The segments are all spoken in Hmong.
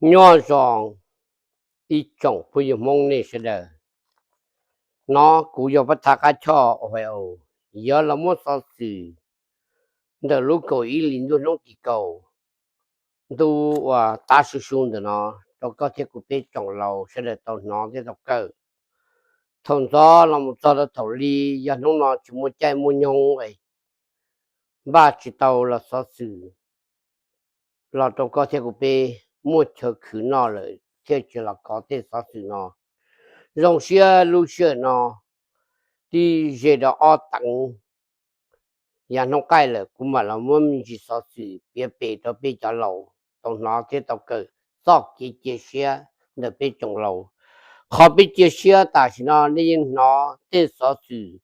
Nyob zoo ib tsoom phooj ywg Hmoob nej sawv daws. Hnub no kuv yog Pab Thaj Qab Choj Ohio, yuav los muab xov xwm ntawm lub kaum ib hlis ntuj hnub tim kaum, ntu uas tav su su ntawm no rau koj thiab kuv peb tsoom laus sawv daws tau hnov thiab tau kawm. Thaum ntxov los mus txog rau thaum li, yog hnub no tsis muaj caij muaj nyoog es npaj tsis tau los xov xwm los rau koj thiab kuv peb muaj chaw khwv noj lawm thiaj tsis los kov tej xov xwm no. Zoo siab lub sij hawm no twb ze rau ob teev yav hnub qaij lawm, kuv mam los muab me ntsis xov xwm piav pem rau peb cov laus tau hnov thiab tau kawm txoj kev cia siab ntawm peb tsoom laus. Qhov peb cia siab tam sim no nej yeej hnov tej xov xwm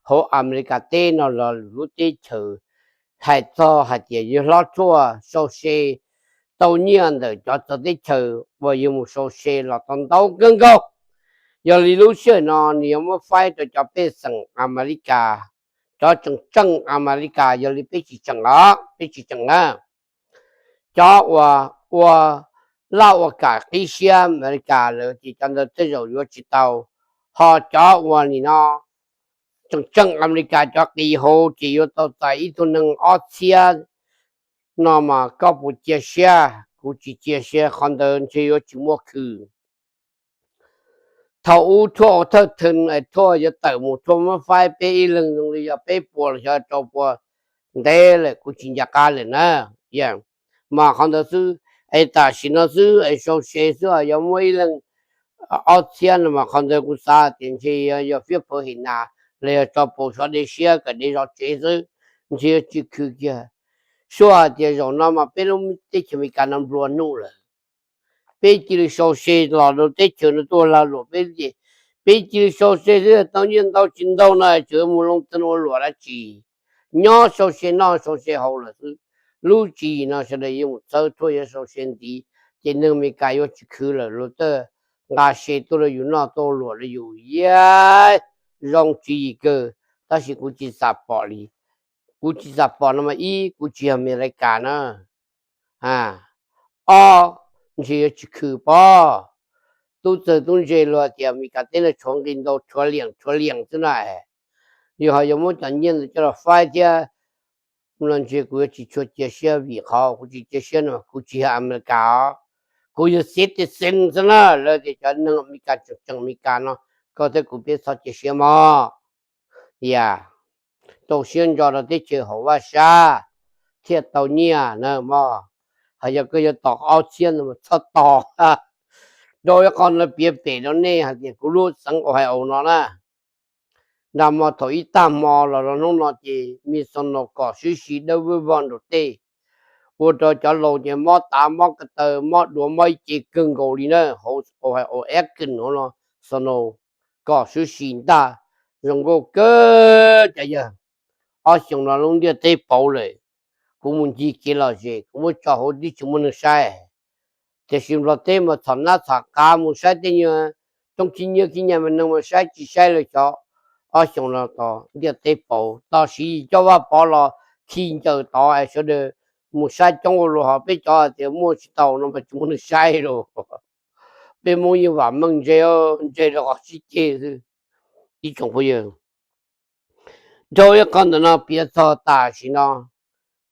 hauv Amelikas teb no los lwm lub teb chaws hais txog hais tias yawg hlob Trump sau se tau nyiaj ntawm cov txawv teb chaws uas yawg mus sau se los tau ntau kawg nkaus. Yog li lub sij hawm no nws yuav muab faib rau cov pej xeem Amelikas, cov tseem tseem Amelikas, yog li peb tsis tseem os, peb tsis tseem na. Cov uas ua laj ua kam qib siab Amelikas lawm ces cov ntawd tej zaum yuav tsis tau, ho cov uas nim no tseem tseem Amelikas cov qis hauv ces yuav tau txais ib tug neeg ob txhiab no mas koj puas cia siab? Kuv tsis cia siab, qhov ntawd ntshe yuav tsis muaj khw. Thaum ub Trump ua thawj theej es Trump yuav tawm mus Trump muab faib peb ib leeg zoo li yog peb puas los xyov rau puas ntev lawm kuv tsis nco qab lawm na. Mas qhov ntawd xwb, es tam sim no xwb es sau se xwb yog muaj ib leeg ob txhiab no mas qhov ntawd kuv xav tias ntshe yog fiab phawv hem nas los yog tso paus sov dej siab kom dev zov tsev xwb, ntshe yuav tsis khw kiag. Suab hais tias zaum no mas peb lub teb chaws Amelikas no nplua nuj lawm. Peb cia li sau se los rau teb chaws no tuaj lag luam peb ces, peb cia li sau se xwb tau nyiaj ntau tsis ntau no tseem mus loo txog ua luam dab tsi. Nyob sau se noj sau se haus lawm xwb. Lub tswv yim no sawv daws yuav mus txhawb thuam yuav sau se ntxiv, ces neeg Amelikas yuav tsis khwv lawm, luag twb nqa se tuaj rau yus noj tuaj ua luam rau yus yam zoo tswv yim kawg. Tab sis kuv tsis xav pom li, kuv tsis xav pom no mas ib, kuv tsis yog Amelikas na. Ob, ntshe yuav tsis khw pob. Tub txawg tub ntse luag tias Amelikas teb no tshuav nqi ntau, tshuav liam tshuav liam xwb na. Yus ho yuav muab cov nyiaj ntawd coj los faib thiab no ntshe kuv yuav tsis tshua cia siab vim qhov kuv tsis cia siab no kuv tsis yog Amelikas os, kuv yog citizen xwb na. Lawv tias cov neeg Amelikas tseem tseem Amelikas no, koj thiab kuv peb txhob cia siab mog. Yam, rau siab ntso rau teb chaws hauv vaj sab thiaj tau nyiaj na mog. Hos yog koj yuav tos ob txhiab no mas txhob tos. Rau ib qho no piav pem rau nej hais tias kuv lub xeev Ohio no na, nag hmo thaum ib tag hmo los rau hnub no ces Minnesota kom swb si dawb vog nraum tej, ua rau cov laus ces mob tav mob ko taw mob duav mob ib ce kawg nkaus li na. Hauv Ohio, Akron no, Minnesota kom swb si ntag. Zoo nkauj kawg cov yawg. Ob xyoos no lub ntiaj teb pauv lawm, kuv mus ncig kev lom zem kuv muab tso hauv twb tsis muaj neeg saib. Tiam sis Nplog teb mas txhom nab txhom qav mus saib tej nyuag roob khib nyiab khib nyiab mas neeg mas saib tsis saib li xyov. Ob xyoos no tos ntiaj teb pauv, tos Siv Yis coj Vaj Pov los khi ncaws tod es sawv daws mus saib coob ua luaj, ho peb cov tias muaj tsis tau no mas tsis muaj neeg saib lauj. Peb Hmoob yeej vam meej ntse, ntse rau qhov sib ceg xwb. Ib tsoom phooj ywg, dhau ib qho ntawm no piav txog tam sim no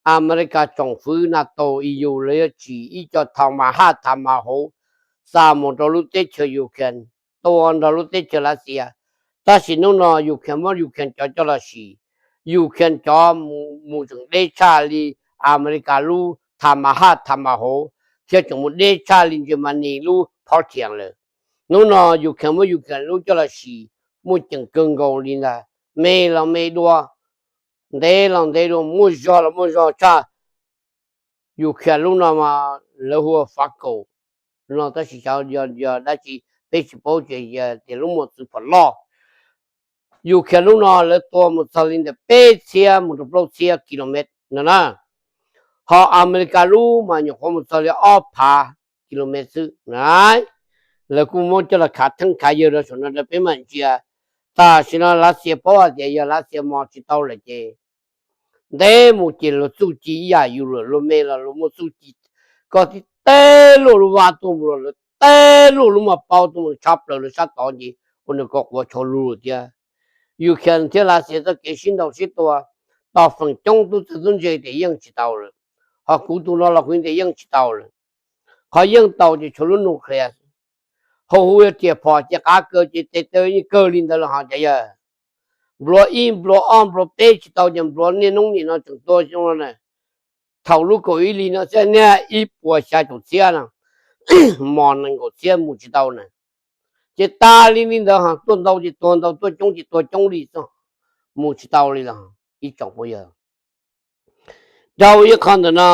Amelikas tsoom fwv NATO, E U lawv yuav tsim ib co tham mas haj tham mas hauv xa mus rau lub teb chaws Ukraine, tua nrog lub teb chaws Lav Xias. Tab sis hnub no Ukraine muab Ukraine cov coj los sim, Ukraine cov mus tseem deb tshaj li Amelikas lub tham mas haj tham mas hauv, thiab tseem mus deb tshaj li Germany lub Patriot lawm. Hnub no Ukraine muab Ukraine lub coj los sim, muaj ceem kawg nkaus li ntag, me los me dua, ntev los ntev dua, muaj zog los muaj zog tshaj. Ukraine lub no mas lawv hu ua fav kaum no, tab sis xyov yog dab tsi peb tsis paub, ces tias lub muaj txwv phom loj. Ukraine lub no lawv tua mus txog li ntawm peb txhiab mus rau plaub txhiab kilomev no na. Ho Amelikas lub mas nyuam qhuav mus txog li ob phav kilomev xwb na. Lawv kuj muab coj los khav theeb khav yawg rau saum no rau peb mam ntsia. Tam sim no Lav Xias paub hais tias yog Lav Xias mos tsis tau lawm ces ntev mus ces luag txuj ci ib yam yus lawm, luag me los luag muaj txuj ci. Koj teb luaj lub vaj tuaj mus los lawv teb luaj lub maj paub tuaj mus tshab plaws lawv sab tod ces ua nws ko quav tshau lug thiab. Ukraine thiab Lav Xias txoj kev sib ntaus sib tua, tos feem coob tub txawg tub ntse tias yeej tsis tau lawm, ho kuv tus no los kuv tias yeej tsis tau lawm. Qhov yeej tau ces tshuav lub nuclear, hauv huv yog riam phom ces qav kaws ces tes taw yeej kawg li ntawd los ho cov yawg. Nplua ib nplua ob nplua peb tsis tau ces nplua niaj hnub nim no tseem tua xyoo no na. Thaum lub kaum ib hlis no xwb niaj ib puas xya caum txhiab no, mos nees nkaum txhiab mus tsis tau na. Ces tas li li ntawd ho tuaj ntau ces tuag ntau, tuaj coob ces tuag coob li xwb, mus tsis tau li los ib tsoom phooj ywg. Dhau ib qho ntawm no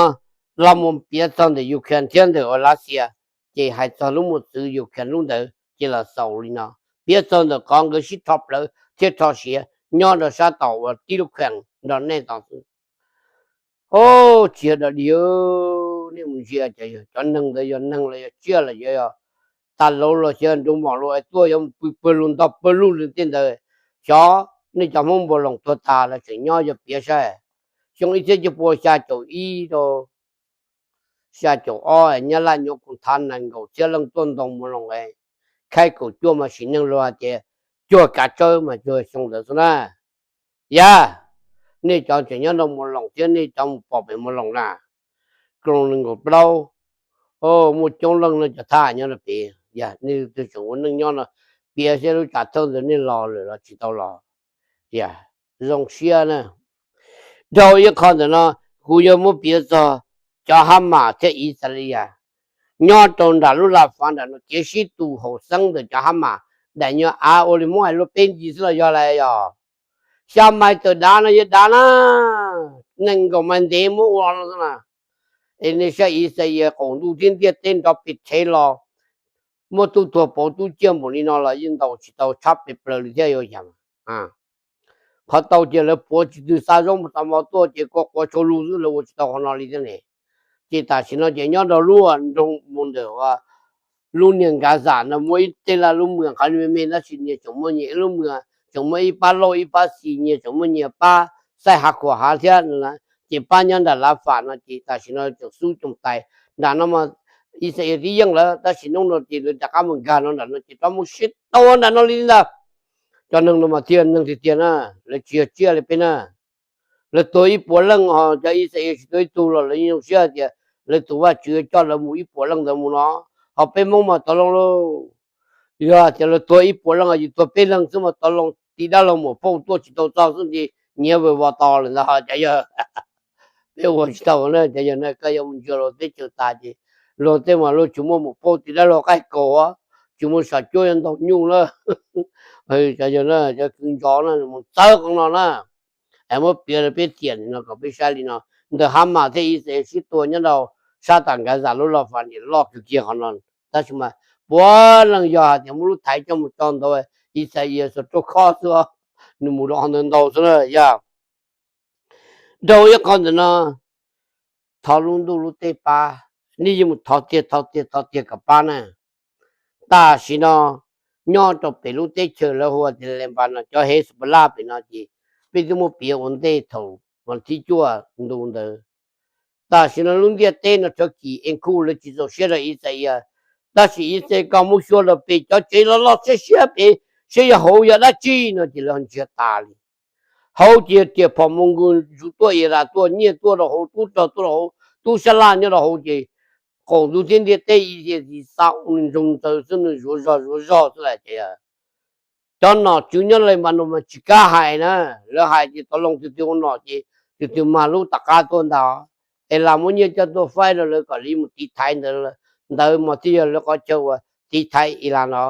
los mus piav txog ntawm Ukraine thiab ntawm Lav Xias, ces hais txog lub mos txwv Ukraine lub ntawd ces los xaus li no. Piav txog ntawm qhov nkawd sib rho plawv thiab rho siav nyob rau sab tom uas tib lub kheem nrog nej tau xwb. Tsis yog dog dig, nej mus ntsia cov neeg ntawd yog neeg los yog tsiaj los yog tas lauv los xyov nrug mom los es tuaj yuav mus pw pawg lug ntog pawg lug li tej ntawd. Xyov nej cov Hmoob Npau Loos tuag tas los tseem nyob yog piav saib. Xyoo ib txhiab cuaj pua xya caum ib rau xya caum ob Nyab Laj nyuam qhuav thav nees nkaum txhiab leej tuaj ntoo Npau Loos, khaib kaum cuaj mas sim neeg luag hais tias cuag kav tsawb mas cuag xyoo ntawd xwb na. Yog nej cov tseem nyob rau Npau Loos thiab nej cov mus pom pem Npau Loos na, koos nees nkaum plaub, muaj coob leej no cov thab nyob rau pem, yog nej leej twg tseem ua neej nyob no, piav saib lub tsam thawj ntawd nej los lawm los tsis tau los. Yog zoo siab na. Dhau ib qho ntawm no kuv yuav muab piav txog cov Hamas thiab Ixalayees nyob rau nram lub laj fav nram no kev sib tus haum xeeb ntawm cov Hamas, daim nyuag av ua li Hmoob hais luag peb ntsis xwb los yog lawm yog. Xya mais tawm dav no yog dav na, nees nkaum mais ntev muab ua no xwb na. Es nej saib Ixalayees qaum ntuj thiab ntiaj teb nrov pes rhev los, muaj tub tuag pauv tub ciaj npaum li no los yeej ntaus tsis tau tshab pes plaws li thiab yuav yam. Qhov tau ces lawv puav tsis twg xa zaub mus xa mov tuaj ces kua quav tshau lug xwb, lawv ua tsis tau qhov no li thiab ne. Ces tam sim no ces nyob rau lub nroog mus ntawm lub niag Gaza no muaj ib tej laj lub mwm qhov me me tab sis nyias tseem muaj nyias ib lub mwm, tseem muaj ib pab lauj ib pab xis, nyias tseem muaj nyias pab xaij hav khuam hav thiab. Ces pab nyob nram Lafas no ces tam sim no tseem xub coom tais nram no mas Ixalayees twb yeej lawm tab sis hnub no ces lawv rov qab mus nkag no nram no ces rov mus sib tua nram no li ntag. Cov neeg no mas thiaj neeg tiag tiag na, lawv tsis yog tsiaj li peb na. Lawv tuag ib puas leej ho cov Ixalayees tsis tuag ib tug los lawv yeej zoo siab tias lawv tus Vajtswv coj lawv mus ib puas leej ntawd mus no. Ho peb Hmoob mas tov loo lauj, yog tias lawv tuag ib puas leej yus tuag peb leeg xwb mas tov loo, tiv dab laug muam phauj tuaj tsis tau txog xwb ces nyiav vwm vos tos lawm ntag cov yawg. Peb ua tsis tau na cov yawg na, koj yuav mus ntsia luag teb chaws tas ces luag tej mas luag tsis muaj muam phauj tiv dab laug qaij kaus, tsis muaj sam cuab yuav ntaus nyuj na. Cov yawg na, cov kwv ntxov na, mus txawb qhov no na. Es muab piav rau peb tiam no kom peb saib li no, ntawm Hamas thiab Ixalayees sib tua nyob rau sab tam Gaza lub laj fas ntiam loj kawg kiag qhov no. Tab sis mas puav leej yog hais tias muab lub thaiv coj mus tso ntawd, Ixalayees xuas rau khob xwb, nws mus rau qhov ntawd ntau xwb na yog. Dhau ib qho ntawm no, thov lub ntuj lub teb pab, nej yeej mus thov tiag thov tiag thov tiag kom pab na. Tam sim no nyob rau pem lub teb chaws lawv hu ua tias Lebanon cov Hezbollah pem no ces peb twb muab piav ua ntej thaum vas thib cuaj ntu ntawd. Tam sim no lub ntiaj teb no rhawv kis es khu lawv tsis txaus siab rau Ixalayees, tab sis Ixalayees koj muab xyuas rau pem cov tsev loj loj siab siab pem, saib yog hauv yog dab tsi no ces lawv ntsiag tas li. Hauv ces yog riam phom mus nkaus ntsuj tuaj Iran tuaj nyiaj tuaj rau hauv, tub rog tuaj rau hauv, tub sab laj nyob rau hauv ces qaum ntuj thiab ntiaj teb Ixalayees tsis xa ua nws ntsoog ntxaws xwb, nws zuav zog zuav zog xwb las ces cov nom tswv nyob Lebanon mas tsis kam hais na, lawv hais ces tov loo twg twg ua nom ces twg twg mag lub tom qab tuaj ntag. Iran muab nyiaj coj tuaj faib rau lawv kom li mus tiv thaiv ntawd, ntawd mas thiaj yog lawv qhov chaw uas tiv thaiv Iran no.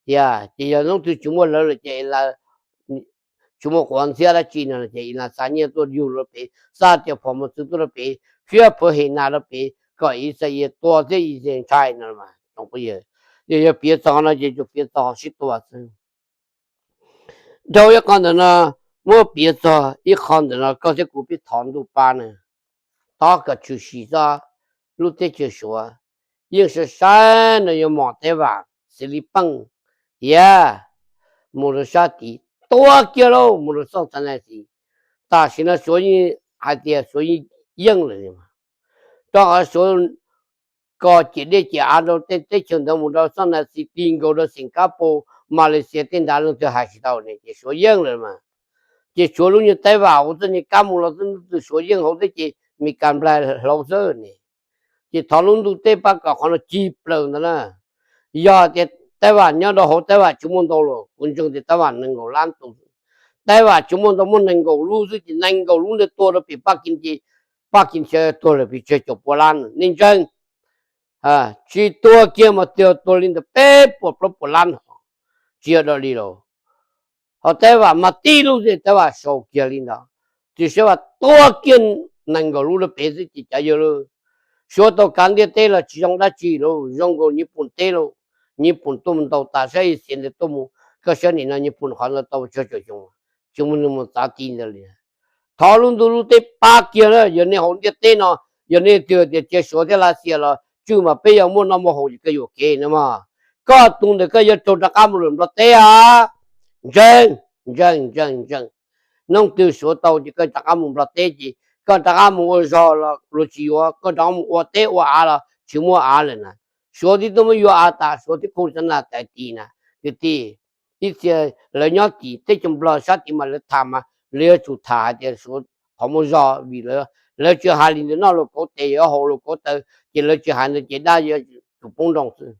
Yog ces yog hnub twg tsis muaj lawv lawm ces Iran tsis muaj quav ntxhiab dab tsi no ces Iran xa nyiaj tuaj yug rau pem, xa riam phom mos txwv tuaj rau pem, khiab phawv hem nas rau pem kom Ixalayees tua thiab Ixalayees ntshai no. Yog yog piav txog qhov no ces tsuas piav txog qhov sib tua xwb. Dhau ib qho ntawm no, muab piav txog ib qho ntawm no koj thiab kuv peb thov ntuj pab na, tab kom tshwm sim txog lub teb chaws Suav. Yeej sai sai no yuav mom teb vam xws li peej, yog mus rau sab tid tua kiag lauj, mus rau xoj txhais nas xis. Tam sim no Suav yeej hais tias Suav yeej yeej lawm, rau qhov Suav koj ciam dej ciam av rau tej teb chaws ntawd mus rau Xab Nas Xi Ti nkaus rau Xeem Kab Pus, Malaysia tej ntawd leej twg hais tsis tau ne, ces Suav yeej lawm mas. Ces Suav lub nyuag Taiv Vam ua txoj nyuag kab mus los xwb, Suav yeej hauv teb ces Meskas nplaig hlau xwb ne. Ces thov lub ntuj teb pab kom qhov no cig plaws ntawd na. Yog tias Taiv Vam nyob rau hauv Taiv Vam tsis muaj ntau los kuv ntseeg tias Taiv Vam nees nkaum lab tus. Taiv Vam tsis muaj ntau, muaj nees nkaum lub xwb ces nees nkaum lub ntawd tuag rau pem Pab Kin ces Pab Kin xyov tuag lawm pes tsawg caum pua lab, nej ntseeg. Tsis tuag kiag mas twb tuag li ntawm peb puas plaub puas lab no, tsis yog dog dig los. Ho Taiv Vam mas tib lub xwb Taiv Vam sau kiag li ntawd, tsis xav Vam tuag kiag nees nkaum lub rau pem xwb ces cov yawg lauj, Suav tau kav ntiaj teb los tsis zoo dab tsi lauj, zoo nkaus Nyij Pooj teb lauj. Nyij Pooj tuaj mus ntaus tas sab Asia ntawd tuaj mus, koj saib nim no Nyij Pooj qhov ntawd tau tsawg tsawg xyoo, tsis muaj neeg mus txav ti ntawd li. Thov lub ntuj lub teb pab kiag na, yog nej hauv ntiaj teb no, yog nej twg tias cia Suav thiab Lav Xias los tswj mas peb yuav muaj noj muaj haus ces koj yuam kev no mas. Koj tus ntawd koj yuav raug rov qab mus lawm Nplog teb a. Ntseeg, ntseeg, ntseeg, ntseeg. Hnub twg Suav tau ces koj rov qab mus Nplog teb ces koj rov qab mus ua zog los luag tsis yuav, koj rov qab mus ua teb ua av los tsis muaj av lawm na. Suav twb tuaj muab yuav av tas, Suav twb khuj xab nas tais tis na. Kwv tij, ib txhia lawv nyob tim teb chaws Nplog sab tid mas lawv tham mas lawv yuav tsum tham hais tias Suav qhov muaj zog vim lawv tsis hais li ntawd, noj luag kauv tes yuav haus luag kauv taw, ces lawv tsis hais ntawd ces dab yuav tsum poob nroo xwb.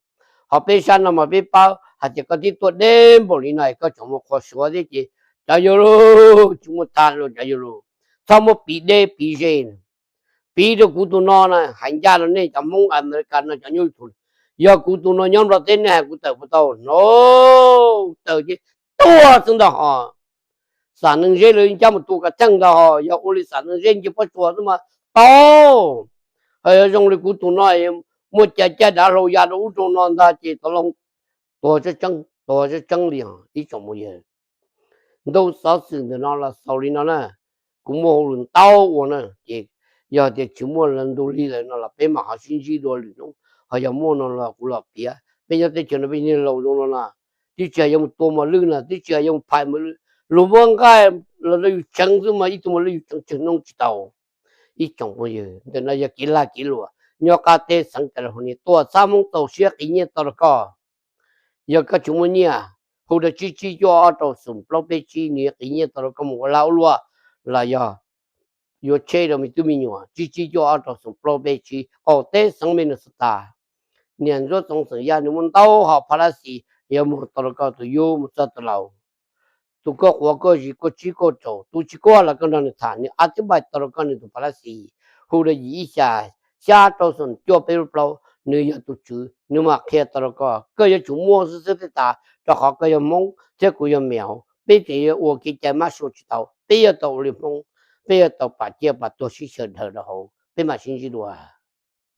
Ho peb sab no mas peb paub hais tias koj twb tuaj deb npaum li no koj tseem mus qhuas Suav thiab ces cov yawg lauj, tsis muaj tag lauj cov yawg lauj. Txhob muab piv deb piv ze, piv rau kuv tus no na, hais ncaj rau nej cov Hmoob Amelikas no cov nyob YouTube, yog kuv tus no nyob Nplog teb nej hais kuv tawm puas tau no? Tawm ces tuag xwb ntag ho. Xam neeg zeb lawv cab mus tua kav theej ntag ho, yog ua li xam neeg zeb nce pob tsuas xwb mas tau. Ho yog zoo li kuv tus no muaj cai caj dav hlau ya rau ub rau no ntag ces tau loo tuag tseeb tseeb, tuag tseeb tseeb li os ib tsoom phooj ywg. Ntu xov xwm ntawm no los xaus li no na, kuv muaj hauj lwm ntau ua na ces yog tias tsis muaj lawv ntu li lawm no los peb mam ho sib ntsib dua lwm hnub, ho yog muaj no los kuv los piav. Peb nyob teb chaws no peb niag laus zoo no na, twb tsis hais yuav mus tua mos lwj na, twb tsis hais yuav mus phais mos lwj, luag muab nqaij los rau yus tseev xwb mas ib tug mos lwj yus tseev tsawg hnub tsis tau. Ib tsoom phooj ywg, ntawm no yog kev lag kev luam nyob qab teb xeev tas los hu nias tuaj, txhab Hmoob txaus siab qiv nyiaj tau rau koj. Yog koj tsis muaj nyiaj, hu rau tsib tsib cuaj ob rau xoom plaub peb tsib, nws yuav qiv nyiaj tau rau koj mus ua lag ua luam los yog yuav tsheb rau me tub me nyuam. Tsib tsib cuaj ob rau xoom plaub peb tsib, qaum teb xeev Minnesota. Niam Ntsuab Txoov xeem Yaj nws muaj ntau hom pha lab xis yuav muag tau rau koj tus yub mus txog tus laus. Tus koj quav koj zis koj tsib koj tsaus, tus tsis koj los koj nrog nws tham, nws a tib npais tau rau koj nws tus pha lab xis. Hu rau yim ib xya xya rau xoom cuaj peb lub plaub, nws yog tus tswv, nws mam qhia tau rau koj. Koj yuav tsum muaj xwb xwb thiaj tas, rau qhov koj yog Hmoob thiab kuv yog Mev, peb tseem yuav ua kev cai mab sua tsis tau. Peb yuav tau ua li Hmoob, peb yuav tau pam ciaj pam tuag sib xyaw dhawv rau hauv. Peb mam sib ntsib dua.